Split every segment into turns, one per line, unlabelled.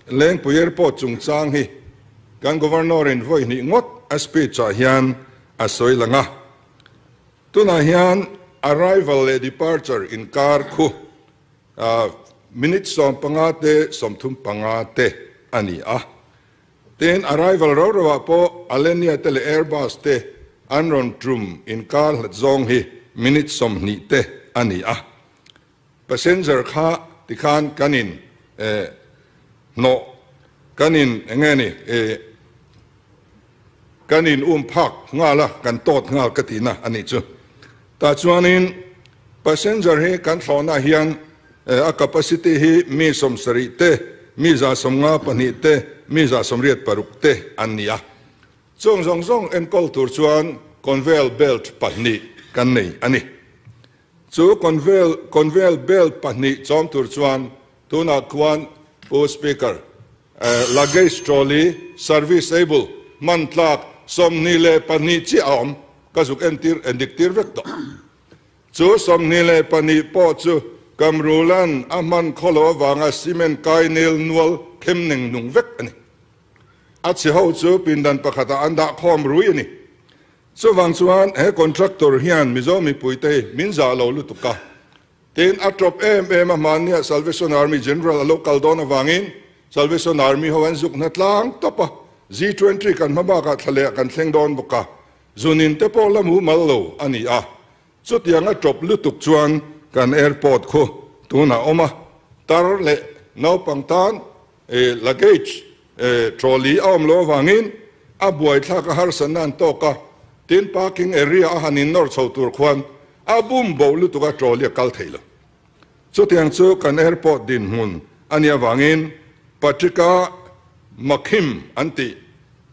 Lengpui Airport chungchang hi kan Governor in vawi hnih ngawt a speech ah hian a sawi lang a. Tunah hian arrival leh departure inkar khu minute 15 te 35 te a ni a. Tin, arrival rau rauah pawh Alenia te leh Airbus te an rawn tum inkar hlat zawng hi minute 20 te a ni a. Passenger kha tikhan kan in hnawh, kan in enge ni kan in um phak nghal a, kan tawt nghal ka tihna a nih chu. Tah chuanin passenger hi kan thlawhna hian a capacity hi mi 70 te, mi 152 te, mi 186 te an ni a. Chung zawng zawng enkawl tur chuan conveyor belt 2 kan nei a ni. Chu conveyor belt 2 chawm tur chuan tunah khuan Pu Speaker, luggage trolley serviceable hman tlak 22 chiah a awm ka zuk entir endik tir vek tawh. Chu 22 pawh chu Kamrulan a hman khawlo avanga cement kai nel nual khem neng nung vek a ni. A chhe ho chu pindan pakhatah an dah khawm rui a ni. Chuvang chuan he contractor hian Mizo mipuite hi min zah lo lutuk a. Tin, a tawp em em a hmannia Salvation Army General a lo kal dawn avangin Salvation Army ho an zuk hna tlang tawp a, G20 kan hma bakah thla leh kan thleng dawn bawk a, zunin te pawh la mu mal lo a ni a. Chutiang a tawp lutuk chuan kan airport khu tunah awm a, tar leh naupang tan luggage trolley a awm lo avangin a buaithlak a harsatna an tawk a, tin parking area a han in nawr chho tur khuan a bum bo lutuk a trolley a kal thei lo. Chutiang chu kan airport dinhmun a nih avangin Patrika Makhim an tih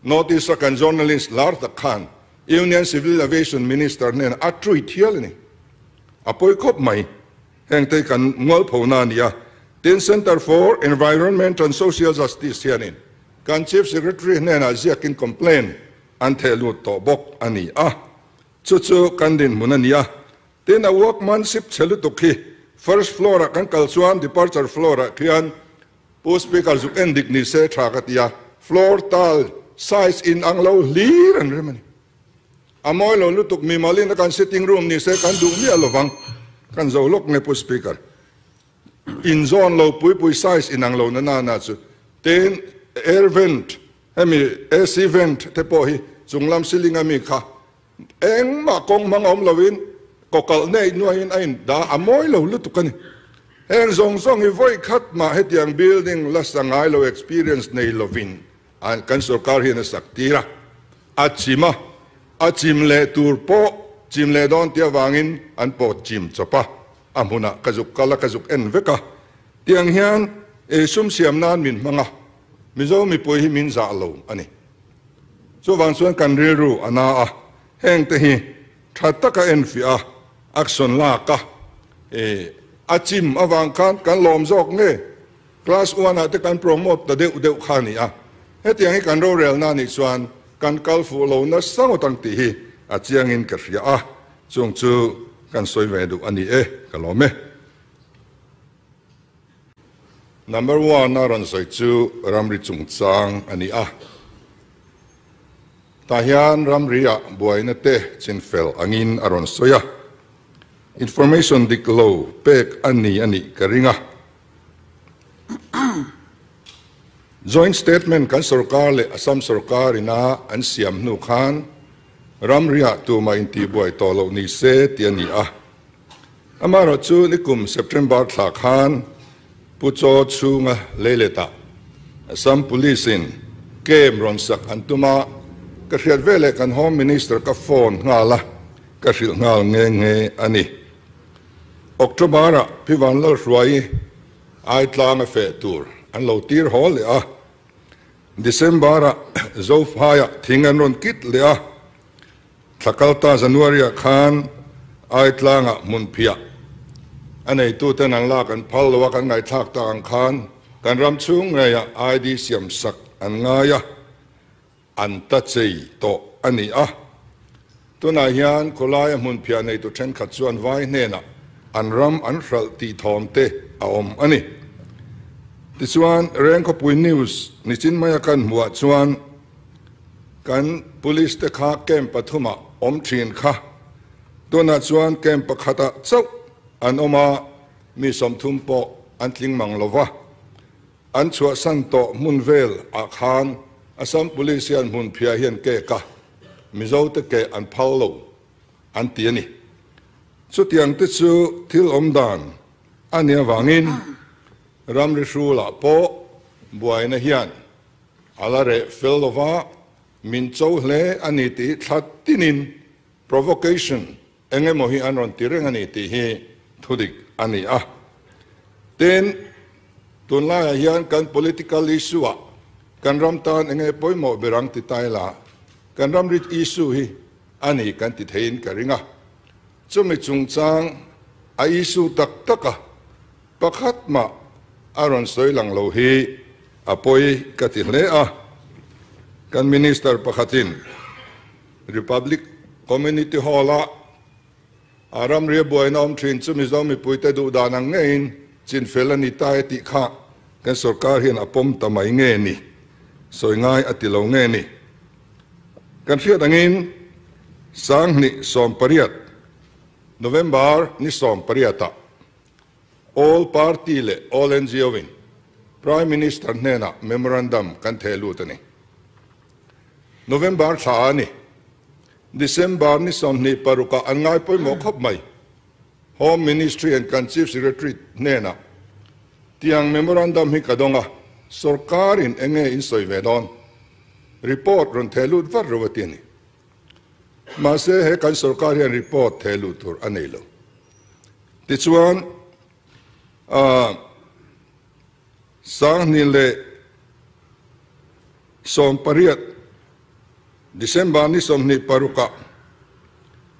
North East a kan journalist lar tak khan Union Civil Aviation Minister hnenah a tweet hial a ni. A pawi khawp mai. Heng te kan mual pho na a ni a. Tin, Centre for Environment and Social Justice hianin kan Chief Secretary hnenah ziakin complaint an theh lut tawh bawk a ni a. Chu chu kan dinhmun a ni a. Tin, a workmanship chhe lutuk hi first floor ah kan kal chuan departure floor ah khian Pu Speaker zuk en dik ni se tha ka ti a, floor tile size in ang lo hlir an rem a ni. A mawi lo lutuk mi malin a kan sitting room ni se kan duh miah lovang kan zo lawk nge Pu Speaker. In zawn lo pui pui size in ang lo na na na chu. Tin, air vent hemi AC vent te pawh hi chunglam ceiling a mi kha engmah kawng hmang awm lovin kawkalh nei nuaiin a in dah a mawi lo lutuk a ni. Heng zawng zawng hi vawi khat mah hetiang building la sa ngai lo experience nei lovin kan sorkar hian a sak tir a. A chim a, a chim leh tur pawh chim leh dawn tih avangin an pawt chim chawp a, a hmunah ka zuk kal a ka zuk en vek a. Tiang hian sum siam nan min hmang a, Mizo mipui hi min zah lo a ni. Chuvang chuan kan rilru a na a, heng te hi tha taka en fiah a, action lak a, a chim avang khan kan lawm zawk nge class 1 ah te kan promote ta deuh deuh kha a ni a. Hetiang hi kan rorelna nih chuan kan kal fuh lo nasa ngawt ang tih hi a chiangin ka hria a, chung chu kan sawi ve duh a ni e, ka lawm e. Number 1 a rawn sawi chu ramri chungchang a ni a. Tah hian ramri ah buaina te chinfel angin a rawn sawi a. Information dik lo pek a ni a nih ka ring a. Joint statement kan sorkar leh Assam sorkar ina an siam hnu khan ramri ah tumah intihbuai tawh loh ni se tih a ni a. Amaherawh chu nikum September thla khan Pu Chaw chhunga leiletah Assam Police in camp rawn sak an tum a, ka hriat veleh kan Home Minister ka phone nghal a, ka hrilh nghal nge nge a ni. October ah Phivan Lalhruai ai tlang a feh tur an lo tir haw leh a, December ah Zophai ah thing an rawn kit leh a, Thlakalta January ah khan ai tlangah hmun phiah a neituten an lak an phal lo a, kan ngaihthlak tak ang khan kan ram chhung ngeiah ID siam sak an ngai a, an ta chei tawh a ni a. Tunah hian khawlaia hmun phiah neitu thenkhat chuan vai hnenah an ram an hralh tih thawm te a awm a ni. Tichuan, Rengkhawpui News nichin maia kan hmuhah chuan kan Police te kha camp pathumah awm thin kha tunah chuan camp pakhatah chauh an awm a, mi 30 pawh an tling mang lo va. An chhuahsan tawh hmun vel ah khan Assam Police hian hmun phiah hian kek a, Mizo te keh an phal lo an ti a ni. Chutiang te chu thil awm dan a nih avangin ramri hrulah pawh buaina hian a la reh fel lo va, min cho hle a ni tih thla tinin provocation Eng emaw hi an rawn ti reng a ni tih hi thudik a ni a. Tin, tunlaiah hian kan political issue-ah kan ram tan eng nge pawimawh ber ang ti ta ila, kan ram rit issue hi a ni kan ti theiin ka ring a. Chumi chungchang a issue tak taka pakhat mah a rawn sawi lang lo hi a pawi ka ti hle a. Kan Minister pakhatin Republic Community Hall-a a ramria buaina awm thin chu Mizo mipuite duh dan ang ngeiin chinfel a ni ta e tih kha kan sorkar hian a pawm ta mai nge ni? Sawi ngai a ti lo nge ni? Kan hriat angin 2018 November ni 18-ah All Party leh All NGO-in Prime Minister hnenah memorandum kan theh lut a ni. November thla a ni. December ni 26 ah an ngai pawimawh khawp mai. Home Ministry and kan Chief Secretary hnenah tiang memorandum hi ka dawng a, sorkarin eng nge in sawi ve dawn? Report rawn theh lut vat ro a ti a ni. Mahse he kan sorkar hian report theh lut tur a nei lo. Tichuan, 2018 December ni 26 ah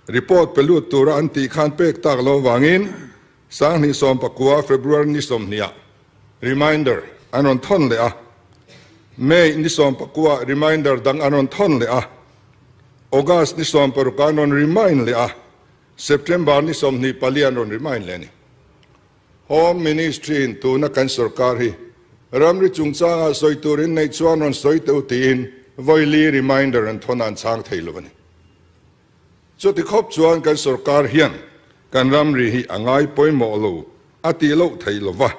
report pe lut tura an tih khan pek tak lo vangin 2019 February ni 20 ah reminder an rawn thawn leh a, May ni 19 ah reminder dang an rawn thawn leh a, August ni 16 ah an rawn remind leh a, September ni 24 an rawn remind leh a ni. Home Ministry in tuna kan sorkar hi ramri chungchangah sawi turin neih chuan rawn sawi teuh tiin vawili reminder an thawn a an chhang thei lo a ni. Chuti khawp chuan kan sorkar hian kan ramri hi a ngai pawimawh lo a tih loh thei lo va,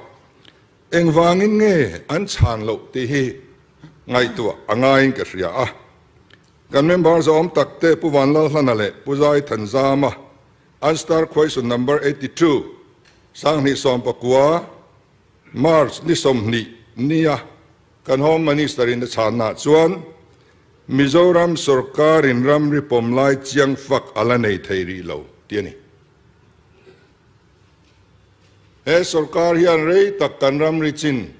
engvangin nge an chhan loh tih hi ngaihtuah a ngaiin ka hria a. Kan member zawm takte Pu Vanlalhlana leh Pu Zai Thanzama An star question number 82, 2019, March ni 20 nia kan Home Minister in a chhanna chuan Mizoram sorkarin ramri pawm lai chiang fak a la nei thei rih lo tih a ni. He sorkar hian rei tak kan ramri chin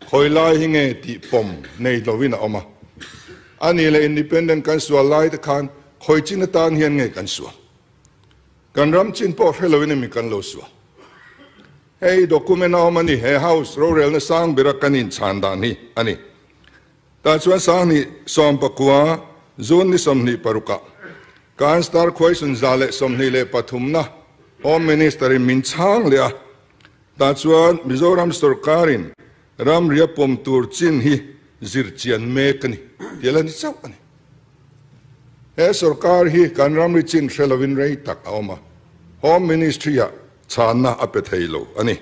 khawi lai hi nge tih pawm nei lovin a awm a. A nih leh independent kan sual lai te khan khawi chin atan hian nge kan sual? Kan ram chin pawh hre loin emi kan lo sual. Hei document a awm a ni, he House rorelna sang bera kan inchhan dan hi a ni. Tah chuan 2019 June ni 26 ah kan star question 123 na Home Minister in min chhang leh a. Tah chuan Mizoram sorkarin ramria pawm tur chin hi zirchian mek a ni tih la ni chauh a ni. He sorkar hi kan ramri chin hre lovin rei tak a awm a, Home Ministry-ah chhanna a pe thei lo a ni.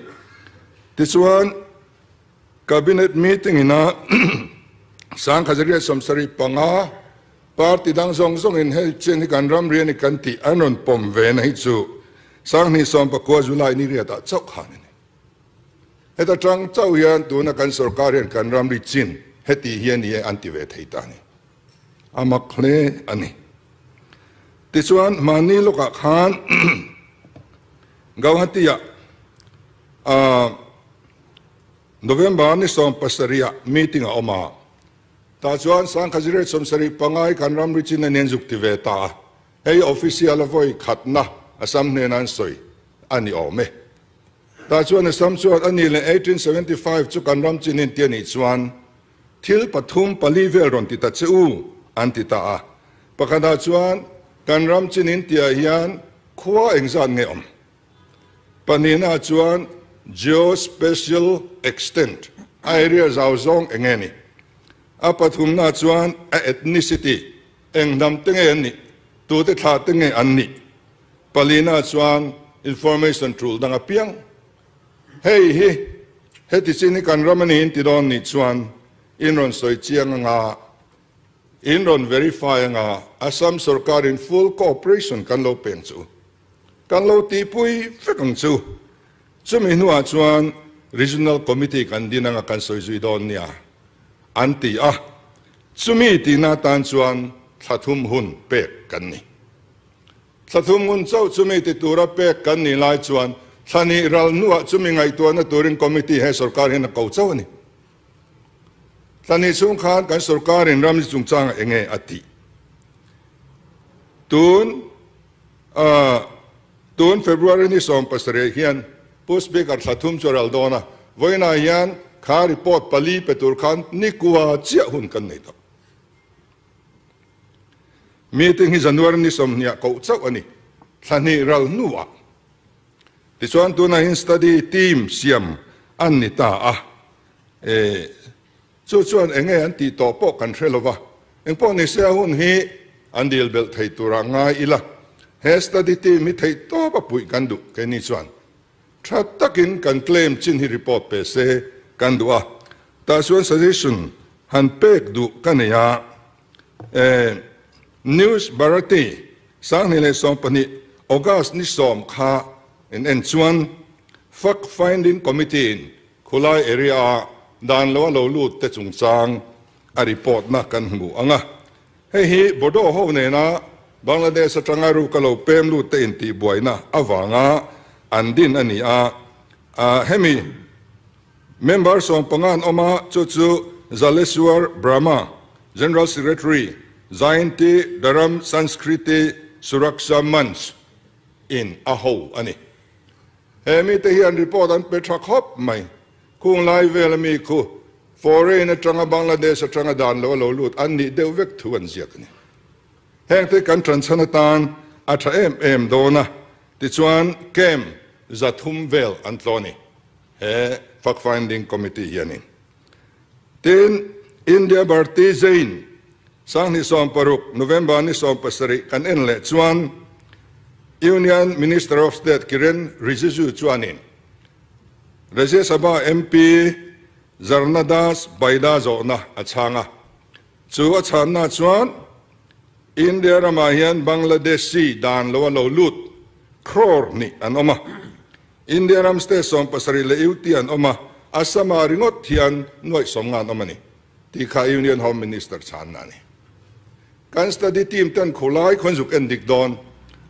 Tichuan, Cabinet meeting ina 1975 party dang zawng zawngin hei chin hi kan ramri a ni kan tih an rawn pawm ve na hi chu 2019 July ni riatah chauh khan a ni. Heta tang chauh hian tuna kan sorkar hian kan ramri chin heti hi a ni e an ti ve thei ta a ni. A mak hle a ni. Tichuan hmanni lawkah khan Gauhati-ah November ni 17 ah meeting a awm a. Tah chuan 1975 kan ramri chin a nen zuk ti ve ta a. Hei official a vawi khatna Assam hnena an sawi a ni awm e. Tah chuan Assam chuan a ni leh 1875 chu kan ram chin in ti a nih chuan thil pathum pali vel rawn ti ta che u an ti ta a. Pakhatah chuan kan ram chin in tihah hian khua engzat nge awm? Pahnihnaah chuan geospatial extent. A area zau zawng eng nge ni? A pathumna chuan a ethnicity, eng hnam te nge an nih, tute thla te nge an nih? Palina chuan information tul dang apiang. Hei hi heti chin hi kan ram a niin ti dawn nih chuan in rawn sawi chiang anga, in rawn verify anga Assam sorkar in full cooperation kan lo peng chu kan lo tihpui vek ang chu. Chumi hnuah chuan Regional Committee kan din anga kan sawi zui dawn nia an ti a, chumi tihna atan chuan thla thum hun pek kan ni. Thla thum hun chauh chumi ti tura pek kan nih lai chuan thla nih ral hnuah chumi ngaihtuahna turin Committee he sorkar hian a ko chauh a ni. Thla nih chhung khan kan sorkarin ramri chungchangah eng nge a tih? Tun Tun February ni 17 hian Pu Speaker thla thum chu a ral dawn a, vawiinah hian kha report pali pe tur khan nikua chiah hun kan nei tawh. Meeting hi January ni 20 koh chauh a ni, thla hnih ral hnuah. Tichuan tunah hian study team siam an ni ta a, e chu chuan eng nge an tih tawh pawh kan hre lo va, engpawh ni se a hun hi an dil belh thei turah ngai ila, he study team hi theih tawp a puih kan duh keini chuan tha takin kan claim chin hi report pe se kan duh a, tah chuan suggestion han pek duh ka nei a, e News Bharati 2012 August ni 10 kha in en chuan Fact Finding Committee in Khulai area a dan lo a lo lut te chungchang a report na kan hmu ang a. Hei hi Bodo ho nena Bangladesh atanga ruk a lo pem lut te intihbuaina avanga an din a ni a. Hemi member 15 an awm a, chu chu Jaleswar Brahma, General Secretary, Jayanti Dharam Sanskriti Suraksha Manch in a ho a ni. He mite hian report an pe tha khawp mai. Khung lai vel ami khu foreign atanga Bangladesh atanga dan lo a lo lut an nih deuh vek thu an ziak a ni. Heng te kan tanchhan atan a tha em em dawn a, tichuan camp 300 vel an tlaw a ni he fact finding committee hianin. Tin, India Bharti Jain 2016 November ni 17 kan en leh chuan Union Minister of State Kiren Rijiju chuanin Rajya Sabha MP Zarna Das Baida zawhna a chhang a, chu a chhanna chuan India ramah hian Bangladeshi dan lo a lo lut crore nih an awm a, India ram state 70 leh UT an awm a, Assam-ah ringawt hian nuaih 90 an awm a ni tih kha Union Home Minister chhanna a ni. Kan study team ten khulai khawn zuk en dik dawn,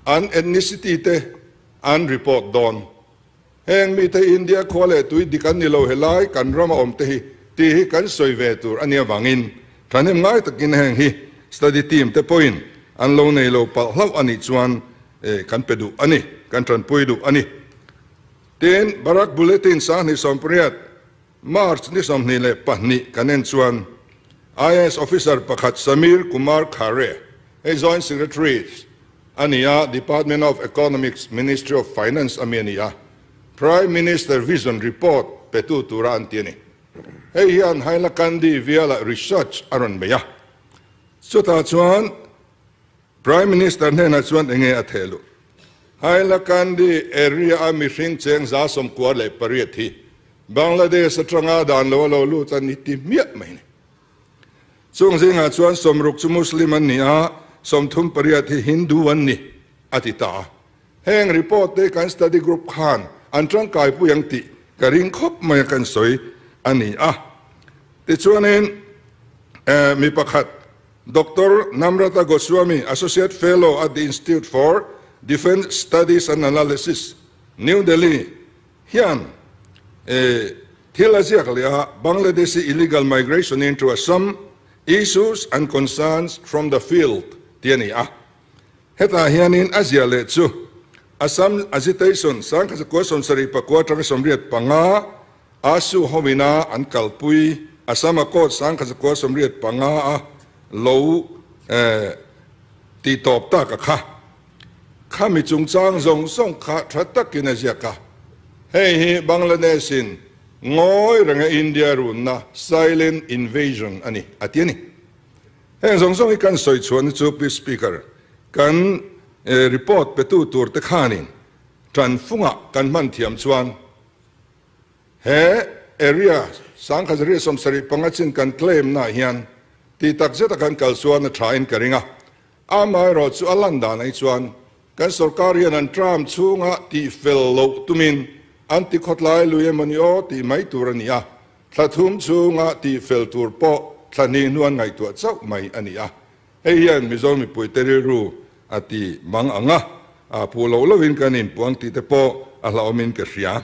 an ethnicity te an report dawn. Heng mite India khua leh tui dik an ni lo helai kan rama awm te hi tih hi kan sawi ve tur a nia vangin thahnem ngai takin heng hi study team te pawhin an lo nei lo palh hlauh a nih chuan kan pe duh a ni, kan tanpui duh a ni. Tin, Barak Bulletin 2018 March ni 22 kan en chuan IAS officer pakhat Samir Kumar Khare, hei Joint Secretary a ni a, Department of Economics, Ministry of Finance ami a ni a, Prime Minister Vision Report petu tura an ti a ni. Hei hian Hailakandi viala research a rawn nei a, chutah chuan Prime Minister hnenah chuan enge a theh luh? Hailakandi area a mihring cheng 98 hi Bangladesh atanga dan lo a lo lut a ni ti hmiah mai ni. Chung zingah chuan 60 chu Muslim an ni a, 38 hi Hindu an ni a ti ta a. Heng report te kan study group khan an tangkai pui ang tih ka ring khawp mai a kan sawi a ni a. Tichuanin mi pakhat Doctor Namrata Goswami, Associate Fellow at the Institute for Defence Studies and Analysis, New Delhi hian thil a ziak leh a, Bangladeshi illegal migration into Assam, Issues and Concerns from the Field tih a ni a. Hetah hianin a ziah leh chu Assam agitation 1979 atanga 85 ASU hoina an kalpui Assam Accord 1985 a lo ti tawp tak a kha. Khami chungchang zawng zawng kha tha takin a ziak a. Hei hi Bangladesh in. Ngawi renga India runna, silent invasion, a ni, a ti a ni. Heng zawng zawng hi kan sawi chhuahna chu Pi Speaker, kan report petu tur te khanin tanfungah kan hman thiam chuan he area 1775 chin kan claim naah hian tih tak zeta kan kal chuan a thain ka ring a. Amaherawh chu a lan dan ai chuan kan sorkar hian an term chhunga tihfel loh tumin an ti khawtlai lui emaw ni aw tih mai tur a ni a, thla thum chhunga tihfel tur pawh thla hnih hnu an ngaihtuah chauh mai a ni a. Hei hian Mizo mipuite rilru a ti mang ang a, a puh loh lohin kan inpuang tih te pawh a hlauhawmin ka hria.